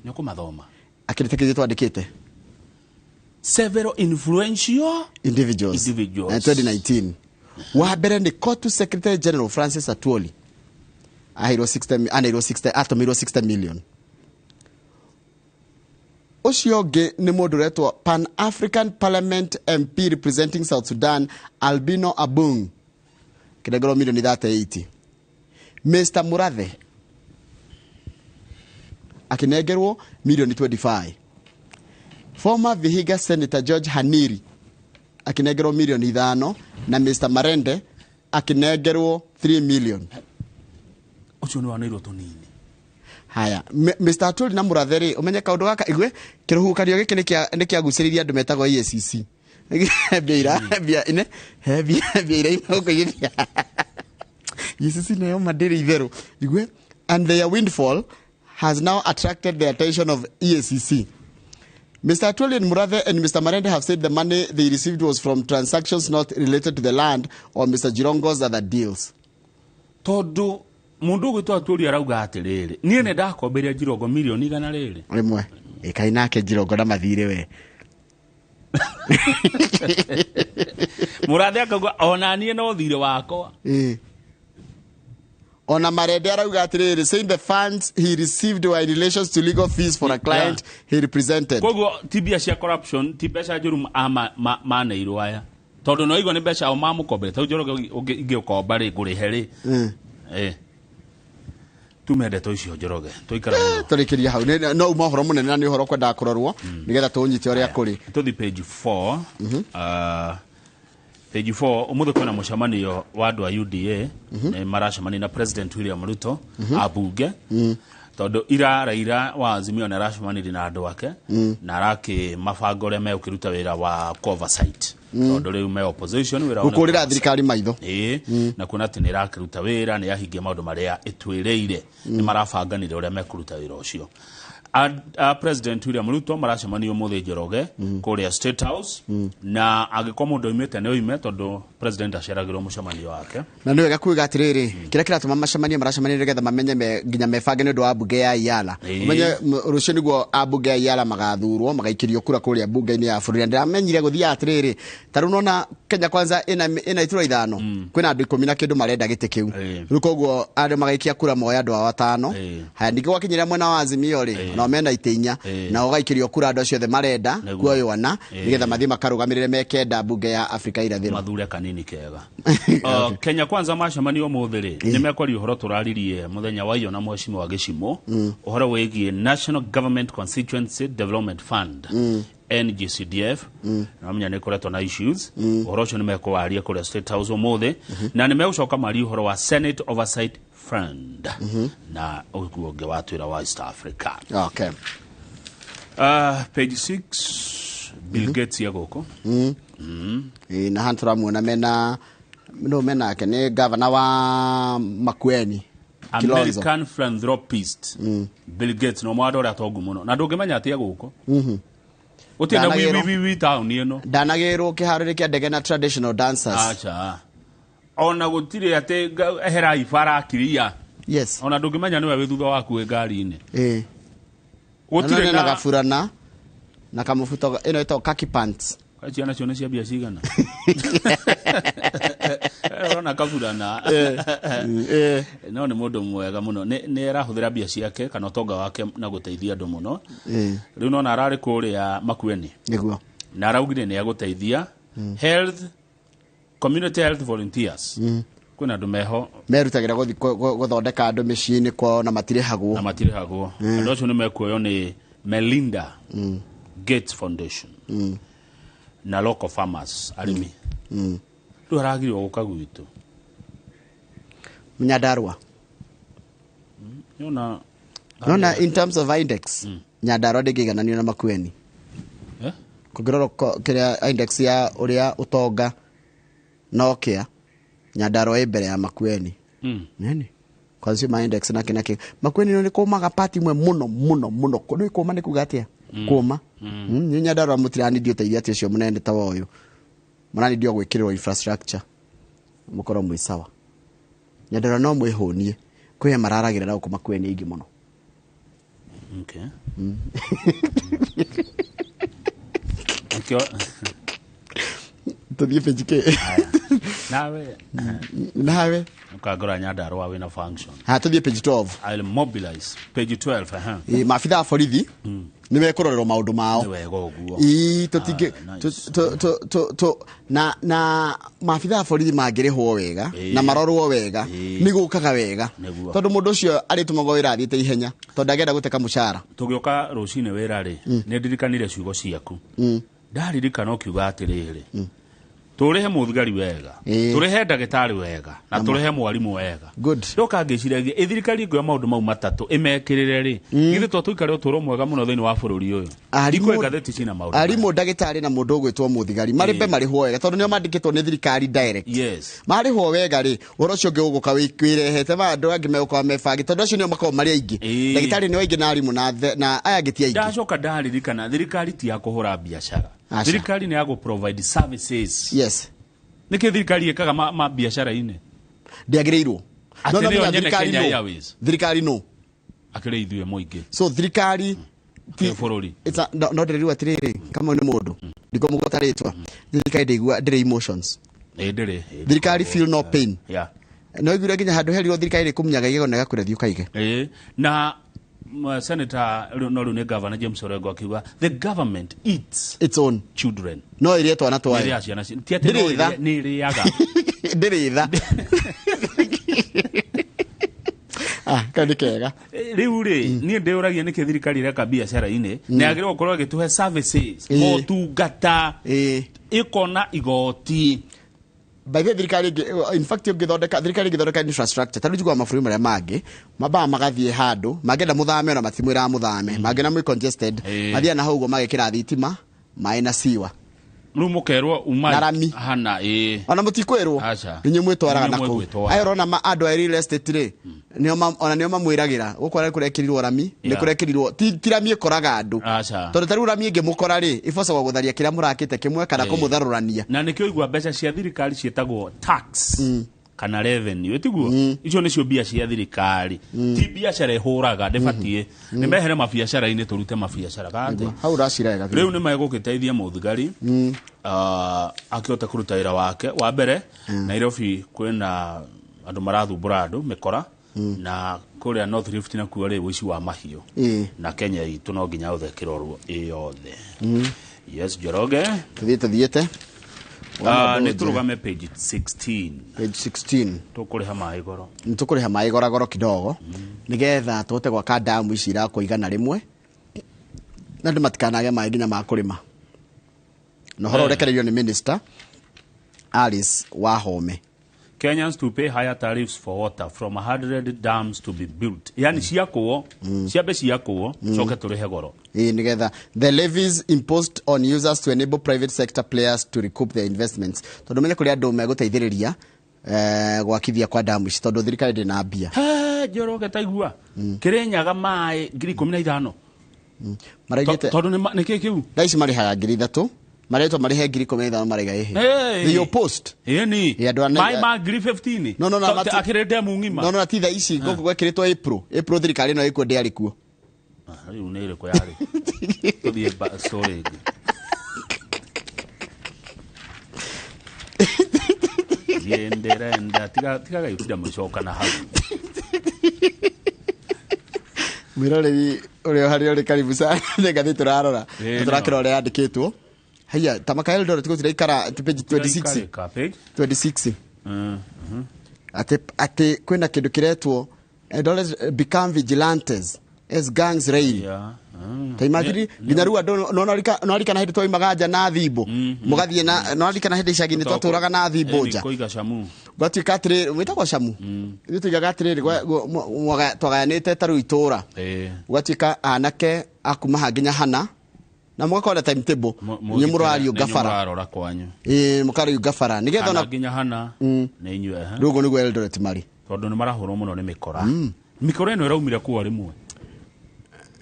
Nĩ ũkũmathoma. Akĩrĩtĩkĩrie twandĩkĩte. Several influential individuals. Individuals. Na 2019. Wa mbere nĩ Cotu Secretary General Francis Atwoli. Aheirwo 60, aneirwo 60, atũmĩirwo 60 million. Ũcio ũngĩ nĩ mũndũ ũretwo Pan African Parliament MP representing South Sudan Albino Abung. Kĩnengerwo milioni 38. Mr Murathe akĩnengerwo milioni 25. Former Vihiga Senator George Haniri akĩnengerwo milioni 5 na Mr Marende akĩnengerwo 3 million. Ũcio nĩ waneirwo tũnini. Haya, Mr Atwoli na Murathe rĩ, ũmenye kaũndũ gaka igue kĩrũhukanio gĩkĩ nĩ kĩagucĩrĩirie andũ metagwo EACC. Mbia ira mbia ine he mbia mbia ira imwe igĩthia. EACC nayo ma ndĩrĩ itherũ. Igue, and their windfall has now attracted the attention of EACC. Mr. Atwoli and Murathe and Mr. Marende have said the money they received was from transactions not related to the land or Mr. Jirongo's other deals. Tondũ mũndũ ũgwĩtwo Atwoli arauga atĩrĩrĩ, niĩ nĩ ndakombeire Jirongo milioni igana rĩrĩ. Rĩmwe. Ĩkai nake Jirongo na mathirĩ we. Murathe akauga ona niĩ no thirĩ wakwa. Ona Marende arauga atĩrĩrĩ, saying the funds he received were in relations to legal fees for a client he represented. Koguo ti mbia cia corruption, ti mbeca njũru maneirwo aya. Tondũ no igua nĩ mbeca o mamũkombere. Tondũ Njoroge ingĩũkomba rĩ, ngũrĩhe rĩ. Tume ndeto icio Njoroge, tũikara mũno. Tũrĩkĩrie hau. No uma ũhoro mũnene na nĩ ũhoro kwendaga kũrorwo, nĩgetha tũũnyite ũrĩa kũrĩ. Tũthiĩ page 4. Page 4, ũmũthĩ kwĩna mũcemanio wa andũ a UDA, nĩ maracemania na President William Ruto, ambunge. Tondũ ira Raila wa Azimio nĩ aracemanirie na andũ ake, na arakĩmabanga ũrĩa megũkĩruta wĩra wa oversight. Tondũ rĩu me opposition, wĩra wao nĩ Gũkũrĩra oversight. thirikari maitho. Na kuona atĩ nĩ ĩrakĩruta wĩra, nĩ yahingia maũndũ marĩa ĩtwĩrĩire. Nĩ marabanganire ũrĩa mekũruta wĩra ũcio. President William Ruto maracemania ũmũthĩ Njoroge kũrĩa State House, na angĩkorwo mũndũ oimĩte nĩ oime tondũ president aceragĩrwo mũcemanio wake. Na nĩ wega kuga atĩrĩrĩ, kĩrĩa kĩratũma macemanie maracemania nĩgetha mamenye nginya mebange nĩ ũndũ wa mbunge ya Iala. Ũmenye rũciũ nĩguo ambunge ya Iala magathurwo, magaikĩrio kura kũrĩa mbunge-inĩ ya bũrũri. Na ndĩramenyire gũthiaga atĩrĩrĩ, ta rĩu nona Kenya Kwanza ĩna iturwa ithano, kwĩna andũ 10 na kĩndũ marenda gĩtĩ kĩu. Rĩu koguo andũ magaikia kura moya andũ ao atano. Haya, ningĩ gwakinyĩra mwena wa Azimio rĩ, nao mena itĩ inya, na ũgaikĩrio kura andũ acio othe marenda kuoywo ana, nĩgetha mathiĩ makarũgamĩrĩre me kenda mbunge ya Afrika Irathĩro. Mathure kanini kega. Kenya Kwanza macemanio ũmũthĩ rĩ, nĩ mekwaria ũhoro tũraririe mũthenya wa iyo na mheshimiwa Gĩcimo, ũhoro wĩgiĩ National Government Constituency Development Fund, NGCDF. Na menya nĩ ĩkoretwo na issues. Ũhoro ũcio nĩ mekũwaria kũrĩa State House ũmũthĩ, na nĩ megũcoka marie ũhoro wa Senate Oversight Fund na ũguo ũngĩ wa twĩra wa East Africa. Page 6, Bill Gates ya gũkũ. Na haha tũramuona mena, no mena ake nĩ governor wa Makueni. Kilonzo. American philanthropist Bill Gates no mwana ũrĩa tongu mũno na ndũngĩmenya atĩ gũkũ. Gũtirĩ na Ndanagĩrwo. wi wi taũni ĩno. Ndanagĩrwo kĩharo-inĩ kĩa ndege na traditional dancers. Acha. Ona gũtirĩ atĩ eherai bara kiria. Ona ndũngĩmenya nĩwe wĩ thutha waku wĩ ngari-inĩ. Gũtirĩ Na na gaburana na kamũbuto ĩno ĩtagwo khaki pants. Kaĩ ciana cio nĩ cia mbia cigana? Ũrona kaburana. No nĩ mũndũ mwega mũno. Nĩ arahũthĩra mbia ciake kana ũtonga wake na gũteithia andũ mũno. Rĩu nona ararĩ kũrĩa Makueni. Nĩguo. Na araugire nĩ egũteithia health, community health volunteers. Kwĩna andũ meho merutagĩra gũthiĩ gũthondeka andũ mĩciĩ-inĩ kwao na matirĩhagwo. Na matirĩhagwo. Andũ acio nĩ mekuoywo nĩ Melinda Gates Foundation. Na local farmers arĩmi. Rĩu aragiririo gũka gwitũ. Nyandarua. Yona Nona in terms of index, Nyandarua ndĩngĩigananio na Makueni. Kũngĩrorwo kĩrĩa index ya ũrĩa ũtonga na ũkĩa, Nyandarua ĩ mbere ya Makueni. Nini? Consumer index na kĩ na kĩ. Makueni nĩ kũmaga part imwe mũno, mũno, mũno. Nĩ kũma nĩ kuga atĩa? Kũma. Nĩ Nyandarua mũtiranithio ũteithio atĩ ũcio mũnene ta wa ũyũ. Mũranithio gwĩkĩrĩrwo infrastructure. Mũkorwo mwĩ sawa. Nyandarua no mwĩhũnie kwĩ mararagĩra na gũkũ makue nĩ aingĩ mũno. Okay. Nikio Tũthiĩ page kĩ? Nawe Nawe ukangora Nyandarua wina function. Ha, tũthiĩ page 12. I'll mobilize page 12. Ĩ, maabitha a borithi nĩ mekũrorerwo maũndũ mao. Nĩ wega ũguo. Ii, tũtingĩ Ah, nice. na maabitha a borithi mangĩrĩhwo wega na marorwo wega, nĩ gũkaga wega. Nĩguo. Tondũ mũndũ ũcio arĩtũmagwo wĩra athiĩte ihenya tondũ ndangĩenda gũteka mũcara. Tũgĩũka rũcinĩ wĩra rĩ, nĩ ndirikanire ciugo ciaku. Ndaririkana ũkiuga atĩrĩrĩ, tũrĩhe mũthigari wega, tũrĩhe ndagĩtarĩ wega, na tũrĩhe mwarimũ wega. Good. Ndoka ngĩciragia ĩ thirikari ĩngĩoya maũndũ mau matatũ ĩmekĩrĩre rĩ, githĩ to tũikare ũtũũro mwega mũno thĩinĩ wa bũrũri ũyũ? Arimũ- Ndikwĩ ngathĩti cina maũndũ maya. Arimũ, ndagĩtarĩ na mũndũ ũgwĩtwo mũthigari marĩmbe marĩhwo wega tondũ nĩo mandĩkĩtwo nĩ thirikari direct. Marĩhwo wega rĩ, ũhoro ũcio ũngĩ ũgũka wĩrehete ma andũ angĩ megũkorwo mebangi tondũ acio nĩo makoragwo marĩ aingĩ. Ndagĩtarĩ nĩo aingĩ na arimũ na aya angĩ ti aingĩ. Ndacoka ndaririkana thirikari ti ya kũhũra biacara. Aca. Thirikari nĩ ya gũ provide services. Nĩkĩ thirikari ĩkaga ma biacara-inĩ? Ndĩagĩrĩirwo. Atĩ No, no, nĩyo menya nyene thirikari Kenya no. Airways. Thirikari no. Akĩrĩ ithuĩ mũingĩ. So thirikari Akĩrĩ bũrũri. It's a, no, no ndĩrĩrua atĩrĩrĩ, kama nĩ mũndũ ndikũmũgweta rĩtwa, thirikari ndĩigua ndĩrĩ emotions. Ĩ ndĩrĩ. Ĩ Thirikari feel no pain. No iguire nginya handũ herirwo thirikari ĩrĩkũmunyaga igego na ĩgakwĩra thiĩ ũkaige. Ĩ na senator rĩu no rĩu nĩ governor James Orengo akiuga the government eats its own children. No ĩrĩe twana twayo. Ĩrĩa ciana ti atĩ no Ndĩrĩ tha. ĩrĩe, nĩ ĩrĩaga. Ndĩrĩ tha. Ah, kau nĩ kega. Rĩu rĩ, niĩ ndĩũragia nĩkĩ thirikari ĩreka biacara-inĩ na yagĩrĩirwo gũkorwo ĩgĩtũhe services, motungata, ĩkona igoti. By the way, thirikari ĩngĩ, in fact ũngĩthondeka thirikari ĩngĩthondeka infrastructure ta rĩu njiguaga mabũrũri marĩa mangĩ mambaga magathiĩ handũ mangĩenda mũthame ona matimwĩraga mũthame, mangĩona mwĩ congested, mathiaga na hau ũguo magekĩra thitima, maĩ na siwa. Rĩu mũkerwo uma Na rami. hana, ĩ. Ona mũtikwĩrwo. Aca. Inyuĩ mwĩtwaraga Inyuĩ na kũu. mwĩgwĩtwara. Aya ũrona andũ a real estate rĩ, nĩo ona nĩo mamwĩragĩra gũkũ arĩa kũrekĩrirwo rami, nĩ kũrekĩrirwo ti rami ĩkoraga andũ. Aca. Tondũ ta rĩu rami ĩngĩmũkora rĩ, ĩbocagwo gũtharia kĩrĩa mũrakĩte kĩmwe kana kũmũtharũrania. Na nĩkĩo igua mbeca cia thirikari ciĩtagwo tax. Kana revenue, ĩtiguo? Icio nĩcio mbia cia thirikari. Ti biacara ĩhũraga, ndĩbatiĩ. Nĩ mehere mabiacara-inĩ tũrute mabiacara. Kana atĩ? Hau ũracira wega biũ. Rĩu nĩ megũgĩteithia mũthigari, akĩhote kũruta wĩra wake. Wa mbere, Nairobi kwĩna andũ marathumbũra andũ mĩkora, na kũrĩa North Rift nakuo rĩ ũici wa mahiũ. Na Kenya itũ no nginya ũthe ĩkĩrorwo ĩ yothe. Yes, Njoroge. Tũthiĩ tũthiĩte. Nĩ tũrũgame page 16. Page 16. Tũkũrĩha maĩ goro. Nĩ tũkũrĩha maĩ goro goro kidogo. Nĩgetha tũhote gwaka damu ici irakwo 100 Na andũ matikanage maĩ nginya ma kũrĩma. Na ũhoro ũrekereirio nĩ Minister Alice Wahome. Kenyans to pay higher tariffs for water from 100 dams to be built. Yani ciakwo, ciambe ciakwo, coke tũrĩhe goro. Ĩĩ, nĩgetha the levies imposed on users to enable private sector players to recoup their investments. Tondũ menye kũrĩ andũ megũteithĩrĩria, gwakithia kwa damu ici tondũ thirikari ndĩ na mbia. He, Njoroge taigua. Kĩrĩnyaga maĩ ngiri ikũmi na ithano. Maraigĩte Tondũ nĩ kĩ kĩu? Thaa ici marĩhaga ngiri ithatũ. Maretwo marĩhe ngiri ikũmi na ithano maraiga ĩhĩ. Hey! They opposed. Ĩni. Ĩ, andũ a Maĩ ma ngiri 15. No, no, no, mati- Akĩrĩ ndemu ng'ima. No, no, ti thaa ici, gũkũ gwekĩrĩtwo April. April thirikari ĩno ĩkuo ndĩarĩ kuo. Ah, rĩu nĩ ĩrĩkũ yarĩ? Tũthiĩ story ĩngĩ. Niĩ ndĩrenda, tiga gũtinda mũgĩcoka na hau. Mwĩroreri ũrĩa harĩa ũrĩ karibu sana, nĩ ngathĩti tũrarora. Ĩĩ, Na tũrakĩrora ũrĩa yandĩkĩtwo. Haiya, ta Makael Eldoret gũtiraikara, ti page 26. Tũtiraikarĩka, page? 26. Atĩ kwĩna kĩndũ kĩretwo Eldoret become vigilantes as gangs reign. Ta imagine, nginya rĩu andũ, no, no, no, no, hĩndĩ twaumaga nja na thimbo. Mũgathiĩ na, no, no, hĩndĩ icagi-inĩ twatũraga na thimbo nja. Kũiga camu. Gwatuĩka atĩrĩrĩ, wĩtagwo camu? Ithuĩ tuigaga atĩrĩrĩ, twagayanĩte ta rĩu itũũra. Gwatuĩka anake a kuma ha nginya hana, na mũgakorwo na timetable. Inyuĩ mũrariũnga Nĩ bara. mũrarora kwanyu. Ĩĩ, mũkariũnga bara. Nĩgetha Hana ona nginya hana, nĩ inyuĩ, ehe. Rĩu ũguo nĩguo Eldoret marĩ. Tondũ nĩ marahũrwo mũno nĩ mĩkora. Mĩkora ĩno ĩraumire kũo rĩmwe.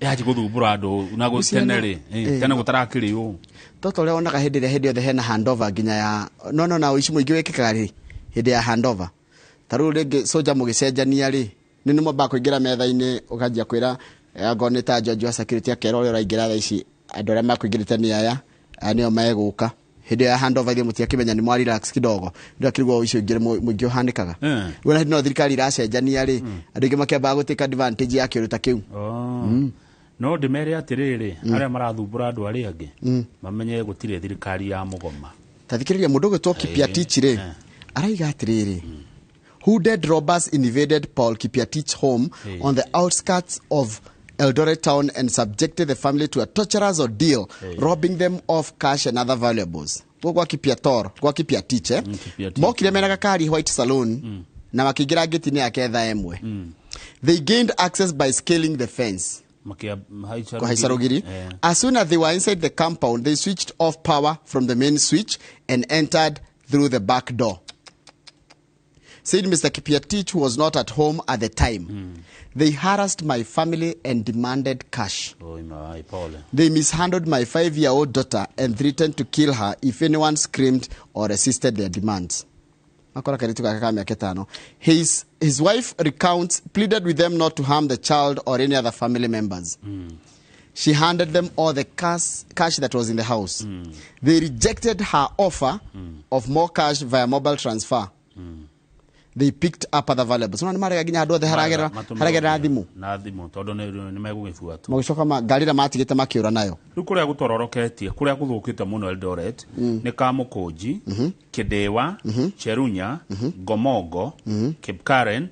Yanji gũthumbũra andũ na Gũciana. tene rĩ, tene gũtarakĩrĩ ũũ. Toto ũrĩa wonaga hĩndĩ ĩrĩa hĩndĩ yothe hena handover nginya ya, no, no, na ũici mũingĩ wĩkĩkaga rĩ, hĩndĩ ya handover. Ta rĩu rĩngĩ soja mũgĩcenjania rĩ, nĩ nĩ mwambaga kũingĩra metha-inĩ ũkanjia kwĩra angorwo nĩ ta George wa security akerwo ũrĩa ũraingĩra thaa ici andũ arĩa makũingĩrĩte nĩ aya, aya nĩo megũka. Hĩndĩ ĩyo ya handover ithuĩ mũtiakĩmenya nĩ mwa relax kidogo, ndio akĩrigwo icio ingĩ mũingĩ ũhanĩkaga. Rĩu ona hĩndĩ ĩno thirikari iracenjania rĩ, andũ aingĩ makĩambaga gũtake advantage ya kĩũndũ ta kĩu. No ndĩmere atĩrĩrĩ, arĩa marathumbũra andũ arĩa angĩ mamenye gũtirĩ thirikari ya mũgoma. Ta thikĩrĩria mũndũ ũgwĩtwo Kipyatich rĩ, araiga atĩrĩrĩ, hooded robbers invaded Paul Kipyatich home on the outskirts of Eldoret town and subjected the family to a torturous ordeal, robbing them of cash and other valuables. Gwo gwa Kipyator, gwa Kipyatich, eh? Kipyatich. Mokire mena gakari white saloon na makĩingĩra ngĩti-inĩ yake thaa ĩmwe. They gained access by scaling the fence. Makĩhaica Kuhaica rũgiri. As soon as they were inside the compound, they switched off power from the main switch and entered through the back door. Said Mr. Kipyatich, who was not at home at the time. They harassed my family and demanded cash. Oi, mai, pole. They mishandled my 5-year-old daughter and threatened to kill her if anyone screamed or resisted their demands. Makora kairitu gake ka mĩaka ĩtano. His wife recounts, pleaded with them not to harm the child or any other family members. She handed them all the cash that was in the house. They rejected her offer of more cash via mobile transfer. They picked up other valuables. No, nĩ marega nginya handũ othe haragerera haragerera thimũ. Na thimũ tondũ nĩ megũgĩbuatwo. Magĩcoka ngari ĩrĩa matigĩte makĩũra nayo. Rĩu kũrĩa gũtororoketie, kũrĩa gũthũkĩte mũno Eldoret nĩ Kamũkũnji, Kĩndĩwa, Cherunya, Ngomongo, Kipkaren,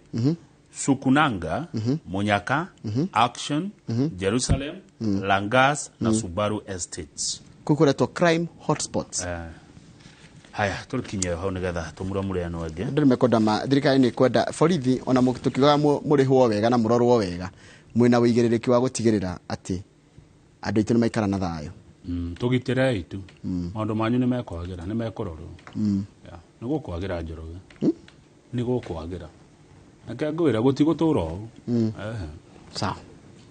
Sukunanga, Munyaka, Action, Jerusalem, Langas na Subaru Estates. Kũu kũretwo crime hotspots. Haya, tũkinyie hau nĩgetha tũmuramure ĩno ĩngĩ. Andũ nĩmekwenda thirikari nĩ kwenda borithi ona tũkiugaga mũrĩhwo wega na mũrorwo wega, mwĩna ũigĩrĩrĩki wa gũtigĩrĩra atĩ andũ aitũ nĩmaikara na thayũ. Tũgitĩrei tu. Maũndũ manyu nĩmekwagĩra, nĩmekũrorwo. Yeah, nĩgũkwagĩra Njoroge. Nĩgũkwagĩra. Reke ngwĩre gũtigũtũra ũũ. Ehe. Sawa.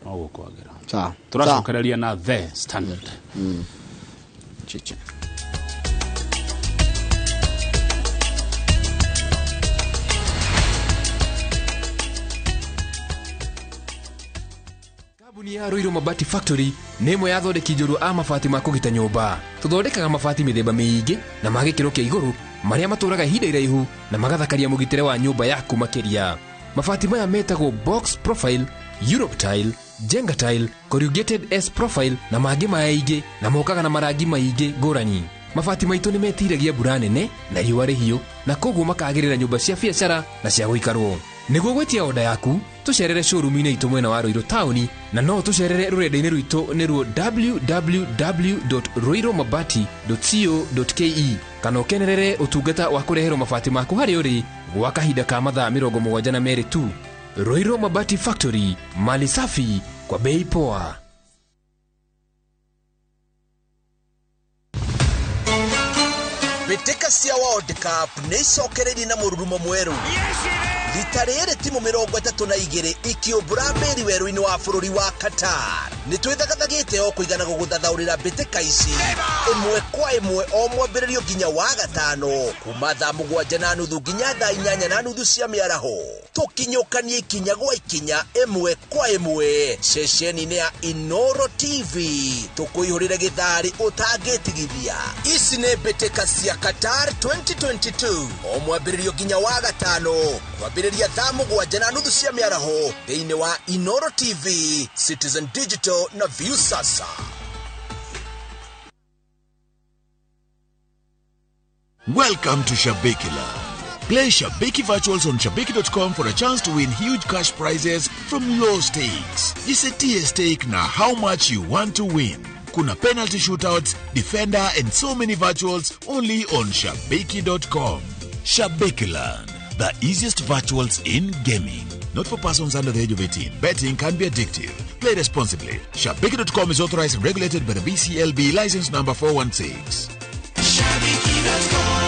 No gũkwagĩra. Sawa. Tũracokereria na The Standard. Chiche. Kambuni ya Ruiru Mabati Factory nĩ ĩmwe ya athondeki njorua a mabati ma kũgita nyũmba. Tũthondekaga mabati mĩthemba mĩingĩ na ma gĩkĩro kĩa igũrũ marĩa matũraga ihinda iraihu na magathakaria mũgitĩre wa nyũmba yaku makĩria. Mabati maya metagwo box profile, Europe tile, Jenga tile, corrugated S profile na mangĩ maingĩ na mokaga na marangi maingĩ ngũrani. Mabati maitũ nĩ metiragia mbura nene na riũa rĩhiũ na koguo makagĩrĩra nyũmba cia biacara na cia gũikarwo. Nĩguo gwĩtia oda yaku, tũcerere showroom-inĩ itũ mwena wa Ruiru taũni na no tũcerere rũrenda-inĩ rwitũ nĩruo www.ruirumabati.co.ke kana ũkenerere ũtungata wa kũreherwo mabati maku harĩa ũrĩ gwa kahinda ka mathaa 72 tu. Ruiru Mabati Factory, mali safi kwa bei poa. Mbĩtĩka cia World Cup nĩ icokereirie na mũrurumo mwerũ. Rita rĩrĩ timu 32 ikĩũmbũra mbĩri werũ-inĩ wa bũrũri wa Qatar. Nĩ twĩthagathagĩte o kũigana gũgũthathaũrĩra mbĩtĩka ici ĩmwe kwa ĩmwe o mwambĩrĩrio nginya wa gatano kuma thaa 7:30 nginya thaa 8:30 cia mĩaraho. Tũkinyũkanie ikinya gwa ikinya ĩmwe kwa ĩmwe ceceni-inĩ ya Inoro TV tũkũihũrĩre gĩtharĩ ũtangĩtigithia. Ici nĩ mbĩtĩka cia Qatar 2022 o mwambĩrĩrio nginya wa gatano kwambĩrĩria thaa 7:30 cia mĩaraho thĩinĩ wa Inoro TV, Citizen Digital na Viusasa. Welcome to Shabiki Land. Play Shabiki Virtuals on Shabiki.com for a chance to win huge cash prizes from low stakes. Jisetie stake na how much you want to win. Kuna penalty shootouts, defender and so many virtuals only on Shabiki.com. Shabiki Land, the easiest virtuals in gaming. Not for persons under the age of 18. Betting can be addictive. Play responsibly. Shabiki.com is authorized and regulated by the BCLB license number 416. Shabiki.com.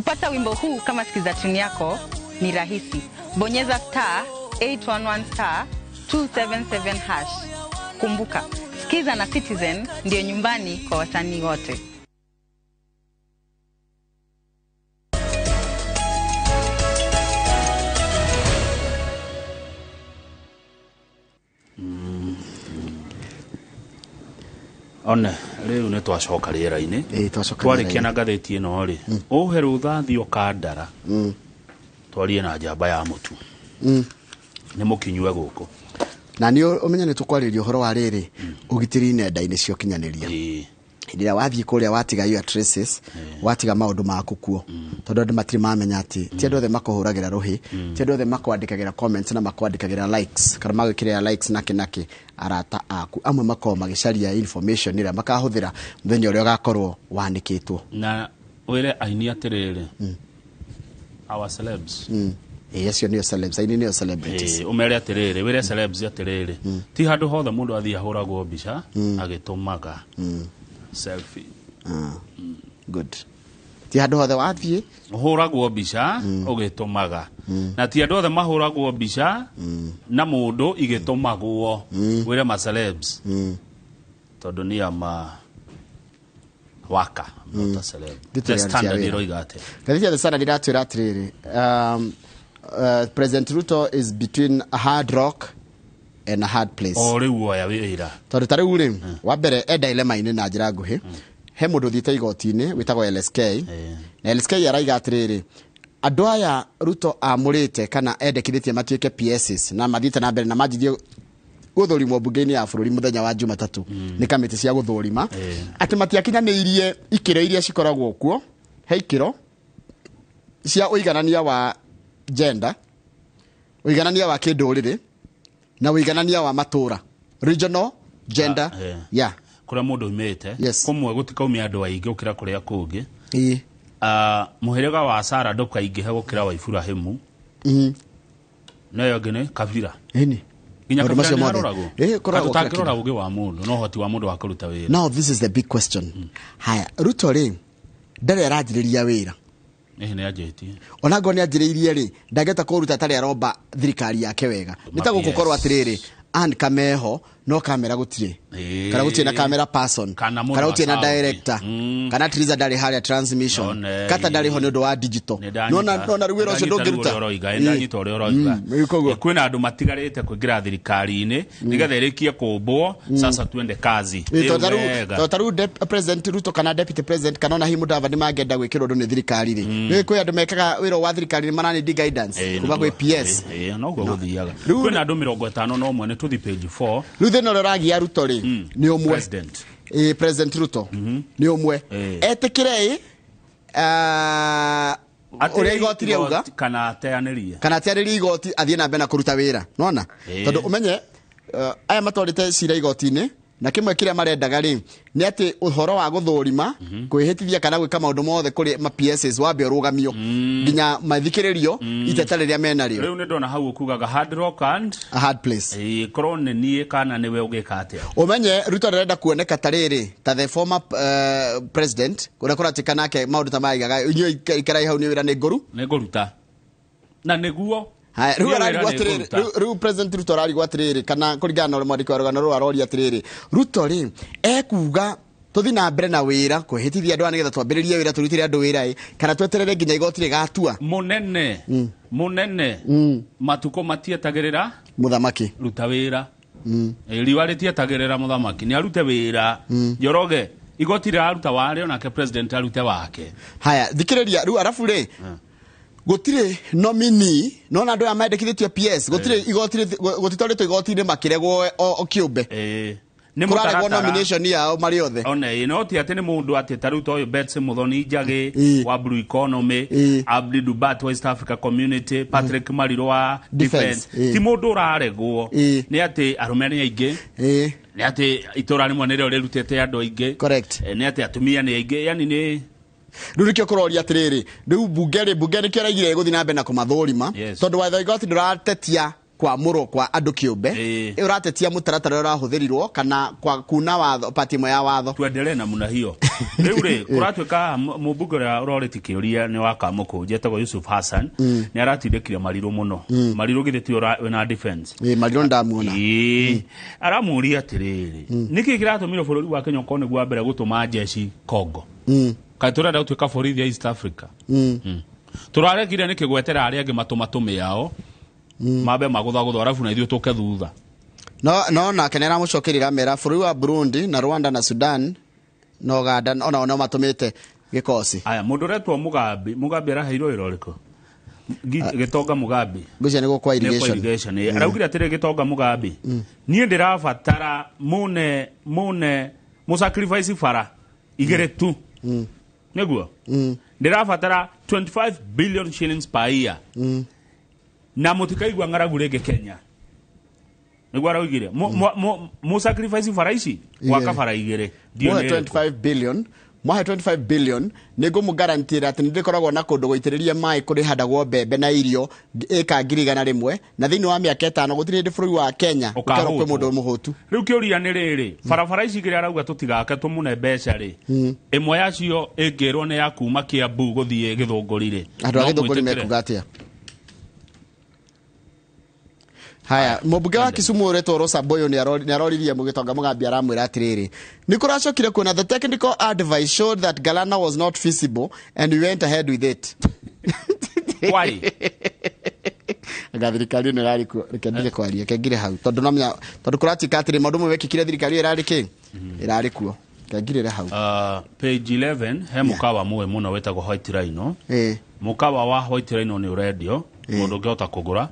Kupata wimbo huu kama sikiza tune yako ni rahisi. Bonyeza star 811 star 277 hash. Kumbuka, Sikiza na Citizen ndio nyumbani kwa wasanii wote. One rĩu nĩ twacoka rĩera-inĩ. Twarĩkia na ngathĩti ĩno rĩ, ũhe rũtha thiĩ ũkandara twarie na njamba ya mũtu. Nĩ mũkinyue gũkũ na nĩ ũmenye nĩ tũkwarĩria ũhoro wa rĩrĩ ũgitĩri nenda-inĩ cia ũkinyanĩria. Hĩndĩ ĩrĩa wathiĩ kũrĩa watiga your traces, watiga maũndũ maku kuo, tondũ andũ matirĩ mamenya atĩ ti andũ othe makũhũragĩra rũhĩ, ti andũ othe makwandĩkagĩra comments na makwandĩkagĩra likes kana magwĩkĩrĩra likes nake nake. Arata aku amwe makorwo magĩcaria information ĩrĩa makahũthĩra mũthenya ũrĩa ũgakorwo wanĩkĩtwo. Na wĩre aini atĩrĩrĩ, our celebs, acio nĩo celebs, aini nĩo celebrities. Ũmere atĩrĩrĩ, wĩre celebs atĩrĩrĩ, ti handũ hothe mũndũ athiĩ ahũragwo mbica agĩtũmaga selfie. Good. Ti handũ hothe wathiĩ ũhũragwo mbica ũgĩtũmaga, na ti andũ othe mahũragwo mbica na mũndũ igĩtũmagwo. Wĩre ma celebs, tondũ nĩ ama waka not a celeb. The Standard ĩroiga atĩa? Ngathĩti ya The Standard ĩratwĩra atĩrĩrĩ, President Ruto is between a hard rock and a hard place. O rĩu oya wĩra. Tondũ ta rĩu rĩ, wa mbere e dilemma-inĩ na njĩra nguhĩ. He mũndũ ũthiĩte igoti-inĩ wĩtagwo LSK. Na LSK araiga atĩrĩrĩ, andũ aya Ruto amũrĩte kana endekithĩtie matuĩke PSs na mathiĩte na mbere na manjithie gũthũrimwo mbunge-inĩ ya bũrũri mũthenya wa Jumatatũ nĩ kamĩtĩ cia gũthũrima, atĩ matiakinyanĩirie ikĩro iria cikoragwo kuo. He ikĩro cia ũiganania wa gender, ũiganania wa kĩndũrĩrĩ na ũiganania wa matũra, regional gender. Yeah. Kũrĩa mũndũ oimĩte, kũmwe gũtikaumia andũ aingĩ gũkĩra kũrĩa kũngĩ. Mũhĩrĩga wa Sara ndũkaingĩhe gũkĩra wa Iburahĩmu. Na ĩyo ĩngĩ nĩ kabira. Nginya kabira nĩ haroragwo. Tũtangĩrora ũgĩ wa mũndũ no ũhoti wa mũndũ wa kũruta wĩra. Now this is the big question. Haya, Ruto rĩ ndarĩ aranjĩrĩria wĩra. Nĩ anjĩtie. Ona ngorwo nĩ anjĩrĩirie rĩ, ndangĩhota kũruta atarĩ aromba thirikari yake wega. Nĩ ta gũkũ korwo atĩrĩrĩ, Ann Kameho no kamera gũtirĩ, kana gũtirĩ na camera person, kana gũtirĩ na director, kana Triza ndarĩ harĩa transmission, Kata ndarĩ ho nĩ ũndũ wa digital. Nona rĩu wĩra ũcio ndũngĩruta. Ndanyita ũrĩa ũroiga. Kwĩna andũ matigarĩte kũingĩra thirikari-inĩ nĩgetha ĩrĩkie kũmbwo, sasa tuende kazi. Tondũ ta rĩu President Ruto kana Deputy President kana ona hihi Mudavadi mangĩenda gwĩkĩrwo ũndũ nĩ thirikari rĩ, nĩ kwĩ andũ mekaga wĩra wa thirikari nĩ maranindi guidance kuma gwĩ PS. Noguo gũthiaga. Kwĩna andũ 51 nĩ tũthi page 4. Rĩu thĩna ũrĩa ũragia Ruto rĩ nĩ ũmwe. President Ruto nĩ ũmwe. Etĩkĩre ũrĩa igoti rĩauga kana ateanĩrie, kana ateanĩrie igoti athiĩ na mbere na kũruta wĩra. Nĩwona? Tondũ ũmenye aya matwarĩte cira igoti-inĩ na kĩmwe kĩrĩa marendaga rĩ nĩ atĩ ũhoro wa gũthũrima, kwĩhĩtithia kana gwĩka maũndũ mothe kũrĩ ma PSs wambe ũrũgamio nginya mathikĩrĩrio iteta rĩrĩa menarĩo. Rĩu nĩ ndona hau ũkugaga hard rock and a hard place. Korwo nĩ niĩ kana nĩwe ũgĩka atĩa? Ũmenye Ruto arenda kuoneka ta rĩrĩ ta the former president ũrĩa kũratĩka nake maũndũ ta maigaga inyuĩ ikarai hau nĩ wĩra nĩ ngũru. Nĩ ngũruta. Na nĩguo Rĩu President Ruto ararigwo atĩrĩrĩ, kana kũringana na ũrĩa mwandĩki wa rũgano rũrũ aroria atĩrĩrĩ, Ruto rĩ ekuga tũthiĩ na mbere na wĩra kwĩhĩtithia andũ aya nĩgetha twambĩrĩrie wĩra tũrutĩre andũ wĩra ĩ, kana tweterere nginya igoti rĩgatua? Mũnene mũnene, matukũ matietagĩrĩra mũthamaki, ruta wĩra. Riũa rĩtietagĩrĩra mũthamaki, nĩ arute wĩra. Njoroge igoti rĩraruta warĩo nake president arute wake. Haya, thikĩrĩria rĩu arabu rĩ gũtirĩ nominee, nona andũ aya mendekithĩtio PS gũtirĩ igoti gũtitwarĩtwo igoti-inĩ makĩregwo o kĩũmbe. Nĩ kũraregwo nomination yao marĩ othe. One no ti atĩ nĩ mũndũ atĩ ta rĩu ta ũyũ Betsy Muthoni Njagi wa Blue Economy, Abdi Dubat wa East Africa Community, Patrick Mariro wa Defense. Ti mũndũ ũraregwo, nĩ atĩ arũme nĩ aingĩ, nĩ atĩ itũra rĩmwe nĩrĩo rĩrutĩte andũ aingĩ. Correct. Nĩ atĩ atumia nĩ aingĩ, yani nĩ rĩu nĩkĩo kũroria atĩrĩrĩ, rĩu mbunge rĩ, mbunge nĩkĩo ĩraigire ĩgũthiĩ na mbere na kũmathũrima, tondũ watho wa igoti ndũratetia Kwamũrwo kwa andũ kĩũmbe. Ũratetia mũtaratara ũrĩa ũrahũthĩrirwo kana kwa kuna watho, pati ĩmwe ya watho? Tuendelee namna hiyo. Rĩu rĩ, kũratuĩka mũmbunge ũrĩa ũrorĩtie kĩũria nĩ wa Kamũkũnji, etagwo Yusuf Hassan, nĩ aratindĩkire Marirũ mũno. Marirũ githĩ ti wĩna defense? Ĩ, Marirũ ndamuona. Ĩĩ, aramũria atĩrĩrĩ, nĩkĩ kĩratũmire bũrũri wa Kenya ũkorwo nĩguo wa mbere gũtũma jeshi Congo? Kaĩ tũrenda gũtuĩka borithi ya East Africa? Tũraregire nĩkĩ gwetera arĩa angĩ matũmatũme yao mambe magũthagũthwo, arabu na ithuĩ tũke thutha? No nake nĩ aramũcokeria, amera bũrũri wa Burundi na Rwanda na Sudan na Uganda onao no matũmĩte gĩkosi. Aya, mũndũ ũretwo Mugambi, Mugambi araheirwo wĩra ũrĩkũ? Gĩtonga Mugambi. Ngwĩciria nĩ gũkwa Nĩ kwa irrigation. Irrigation, ĩ. Araugire atĩrĩ, Gĩtonga Mugambi, niĩ ndĩrabatara mũne mũsacrifice bara igĩrĩ tu, nĩguo ndĩrabatara 25 billion shillings per year na mũtikaigua ng'aragu rĩngĩ Kenya. Nĩguo araugire mũsacrifice bara ici gwaka bara igĩrĩ. Ndiũĩ Mwahe nĩ ĩrĩkũ. 25 billion, mwahe 25 billion, nĩ ngũmũgarantĩra atĩ nĩ ndĩkoragwo na kũndũ gũitĩrĩrie maĩ kũrĩ handagwo mbembe na irio ĩka 100,000, na thĩinĩ wa mĩaka 5 gũtirĩ hĩndĩ bũrũri wa Kenya gũkerwo kwĩ Ũkahũtwo. Mũndũ mũhũtu. Rĩu kĩũria nĩ rĩrĩ, barabara ici igĩrĩ arauga tũtigake tũmũne mbeca rĩ, ĩmwe yacio ĩngĩrwo nĩ ya kuma Kiambu gũthiĩ Gĩthũngũri rĩ, Andũ a no Gĩthũngũri mwĩtĩkĩre? Mekuga atĩa? Haya, mũmbunge wa Kisumu ũretwo Rosa Boyo nĩ aroririe Mũgĩtonga Mũgambi, aramwĩra atĩrĩrĩ, nĩ kũracokire kuona the technical advice showed that Galana was not feasible and we went ahead with it. Why? Anga thirikari ĩno ĩrarĩ kuo? Reke ndige kwaria, reke ngire hau, tondũ nomenya, tondũ kũratuĩka atĩrĩ, maũndũ mamwe mekĩkire thirikari ĩyo ĩrarĩ kĩ ĩrarĩ kuo. Reke ngirĩre hau. Page 11 he mũkawa mũĩ mũno wĩtagwo White Rhino. Mũkawa wa White Rhino nĩ ũrendio, mũndũ ũngĩhota kũgũra.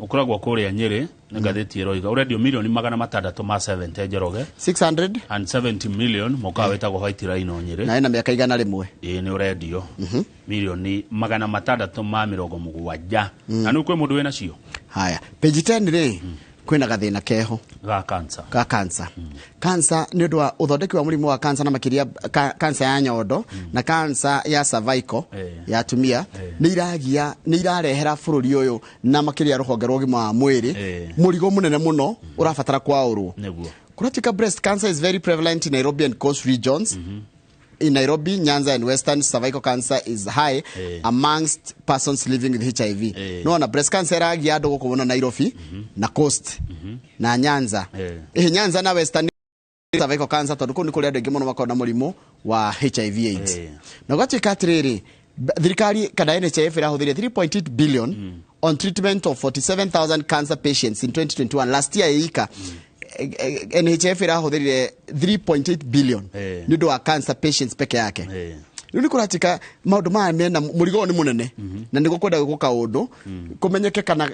Ũkoragwo kũrĩa Nyĩrĩ, nĩ ngathĩti ĩroiga ũrendio milioni 670, Njoroge. 600 And 70 million, mũkawa wĩtagwo White Rhino Nyĩrĩ. Na ĩna mĩaka 100. Ĩĩ, nĩ ũrendio milioni 670, na nĩ kwĩ mũndũ wĩna cio. Haya, page 10 rĩ, kwĩna gathĩna keho ga cancer. Ga cancer. Cancer nĩ ũndũ wa ũthondeki wa mũrimũ wa cancer, na makĩria cancer ya nyondo na cancer ya cervical ya atumia, nĩ iragia, nĩ irarehera bũrũri ũyũ na makĩria rũhonge rwa ũgima wa mwĩrĩ mũrigo mũnene mũno ũrabatara kwaũrwo. Kũratuĩka breast cancer is very prevalent in Nairobi and coast regions. In Nairobi, Nyanza and Western, cervical cancer is high amongst persons living with HIV. No na breast cancer ĩragia andũ gũkũ mũno Nairobi na coast na Nyanza. Ĩhĩ, Nyanza na Western cervical cancer, tondũ kũu nĩ kũrĩ andũ aingĩ mũno makoragwo na mũrimũ wa HIV AIDS. Na gũgatuĩka atĩrĩrĩ, thirikari kana NHIF ĩrahũthĩrire 3.8 billion on treatment of 47,000 cancer patients in 2021. Last year ĩika NHIF ĩrahũthĩrire 3.8 billion nĩ ũndũ wa cancer patients peke yake. Rĩu nĩ kũratika maũndũ maya mena mũrigo ũyũ nĩ mũnene, na nĩ gũkwenda gwĩkwo kaũndũ kũmenyeke kana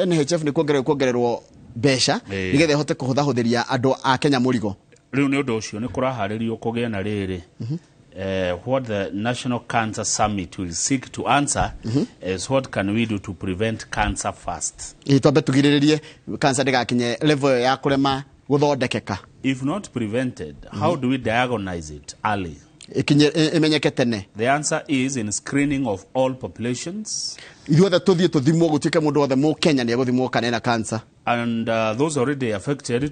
NHIF nĩ kuongererwo mbeca nĩgetha ĩhote kũhũthahũthĩria andũ a Kenya mũrigo. Rĩu nĩ ũndũ ũcio nĩ kũraharĩrio kũgĩe na rĩrĩ, what the National Cancer Summit will seek to answer is what can we do to prevent cancer first. Ĩ, twambe tũgirĩrĩrie cancer ndĩgakinye level ĩyo ya kũrema gũthondekeka. If not prevented, how do we diagnose it early? Ĩkinye ĩmenyeke tene. The answer is in screening of all populations Ithuothe tũthiĩ tũthimwo, gũtuĩke mũndũ wothe mũkenya nĩ egũthimwo kana ena cancer. And those already affected.